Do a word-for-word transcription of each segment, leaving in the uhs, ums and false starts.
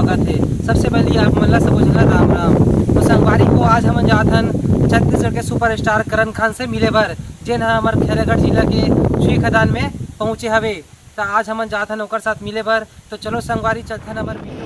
स्वागत हे। सबसे पहले आप मन ला सबो झन ला राम राम। तो संगवारी हो, आज हमन जात हन छत्तीसगढ़ के सुपरस्टार करण खान से मिले बर, जेन ह हमर खैरागढ़ जिला के छुई खदान में पहुंचे हवे। त आज हमन जात हन ओकर साथ मिले बर। तो चलो संगवारी, चलथन हमर वीडियो।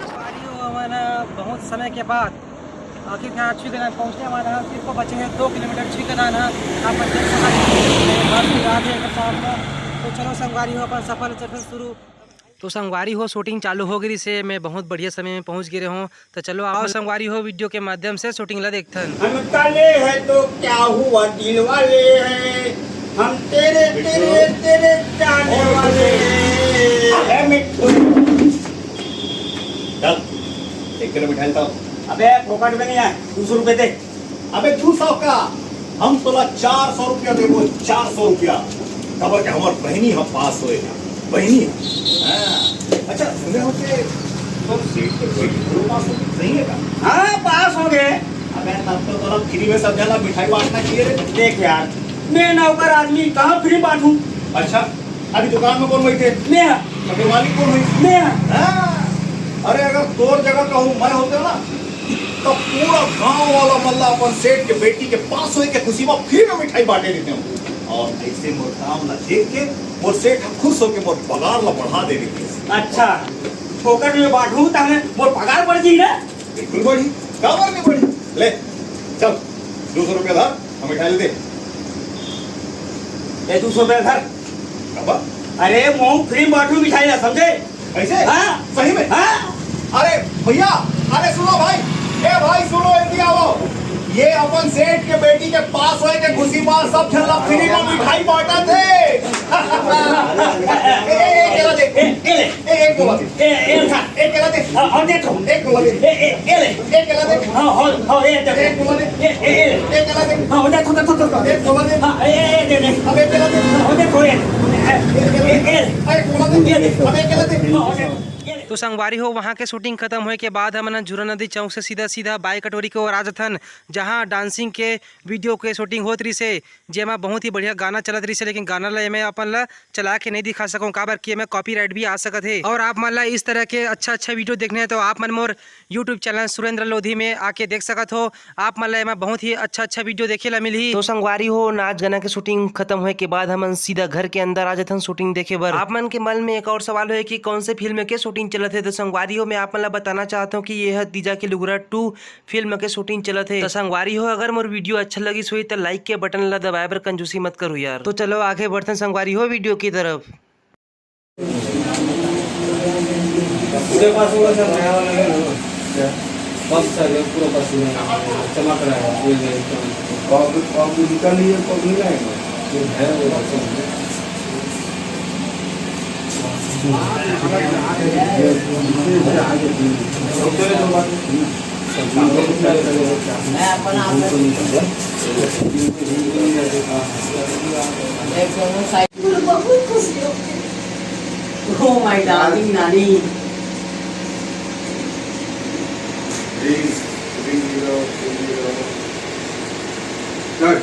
संगवारी हो, हमन बहुत समय के बाद आखिरकार छुईखदान पहुंचने वाला है। सिर्फ बचे हैं दो किलोमीटर छुईखदान है। आप देख सकते हैं, बस भी आ गए हैं साथ में। तो चलो संगवारी हो, अपन सफर चलते शुरू। तो संगवारी हो, शूटिंग चालू हो गई से मैं बहुत बढ़िया समय में पहुंच गए हूँ। तो चलो आओ संगवारी हो, वीडियो के माध्यम से शूटिंग ला देखथन। हम काले हैं तो क्या हुआ, दिल वाले हैं हम, तेरे तेरे तेरे जाने वाले हैं। ए मिट्ठू, चल, एक किलो मिठाई लाओ। अबे फोकट में नहीं है, दो सौ रुपए दे। अबे दो सौ का, हम तोला चार सौ रुपया देबो, चार सौ रुपया। काबर के हमर बहिनी ह पास होए हे, बहिनी ह। हाँ। अच्छा, सुने हो के तोर सेठ के बेटी घलो पास हो गे, सही हे का? हाँ, पास हो गे। अबे तब तो तोला फ्री में सब झन ला मिठाई बांटना चाहिए रे। देख यार, मैं नौकर आदमी, कहाँ फ्री बांटूं? अच्छा, अभी दुकान में कौन बैठे? मैं ह। तो फिर मालिक कौन है? मैं ह। हाँ। अरे अगर तोर जगह कहूँ मैं होते ना, तो पूरा गांव वाला मन ला अपन सेठ के बेटी के पास होए के खुशी में फ्री में मिठाई बांटे देते हूँ। और ऐसे मोर काम ला देख के मोर सेठ खुश होके मोर पगार ला बढ़ा दे देते। अच्छा, फोकट में बांटू ताहले मोर पगार बढ़ जाई ना? बिल्कुल बढ़ी, काबर नहीं बढ़ी। ले, चल, दो सौ रुपया धर, हम मिठाई ले दे। ए, दो सौ रुपया धर। काबर? अरे, महूं फ्री में बांटू मिठाई ला, समझे? ऐसे? हाँ। सही में? हाँ। अरे भैया, अरे सुनो भाई, ए भाई सुनो, एती आवो। ये अपन सेठ के बेटी के पास होए के खुशी में सब झन ला फ्री में मिठाई बांटत हे। ए, ए, ए, केला दे। ए, ए ले। ए, एक गोला दे। ए, ए, खा। एक केला दे। हाँ, हाँ, दे तो। एक गोला दे। ए, ए, ए ले। एक केला दे। हाँ, हाँ, हाँ, ए, दे। एक गोला दे। ए, ए, ए ले। एक केला दे। हाँ, हो जा, थोड़ा, थोड़ा, थोड़ा। एक गोला दे। हाँ, ए, ए, ए, दे, दे। अब एक केला दे। हाँ, हो जा, थोड़े। ए, ए, ए, ए, ए ले। अरे, एक गोला दे। ए, दे। अब एक केला दे। हाँ, हो जा। तो संगवारी हो, वहाँ के शूटिंग खत्म होए के बाद हमन ह झूरा नदी चौक से सीधा सीधा बाई कटोरी के ओर आ जथन, जहाँ डांसिंग के वीडियो के शूटिंग होत रहिस हे, जेमा बहुत ही बढ़िया गाना चलत रहिस हे, लेकिन गाना ला एमे अपन ला चला के नहीं दिखा सकूं, काबर कि एमे कॉपीराइट भी आ सकत हे। और आप मन ला इस तरह के अच्छा अच्छा वीडियो देखने हैं तो आप मन मोर YouTube चैनल सुरेंद्र लोधी में आके देख सकत हो। आप मन ला एमा बहुत ही अच्छा अच्छा वीडियो देखे ला मिलही। तो संगवारी हो, नाच गाना के शूटिंग खत्म होए के बाद हमन सीधा घर के अंदर आ जथन शूटिंग देखे बर। आप मन के मन में एक और सवाल होए कि कौन से फिल्म के शूटिंग चलत हे, तो संगवारी हो, मैं आप मन ला बताना चाहत हूँ कि ये ह तीजा के लुगरा टू फिल्म के शूटिंग चलत हे। तो संगवारी हो, अगर मोर वीडियो अच्छा लगिस होही तो लाइक के बटन ला दबाए बर कंजूसी मत करू यार। तो चलो आगे बढ़थन संगवारी हो वीडियो की तरफ। पूरे पास होगा सर, नया वाला है ना? क्या? बस सर, ये पूरा बस में चमक रहा है, ये एकदम। कब, कब निकल लिए, कब नहीं आएगा? ये है वो बस में। मैं अपन आप एक दोनों साइड। बहुत खुशी हो। Oh my darling नानी। Please, please, you know, you know. Cut.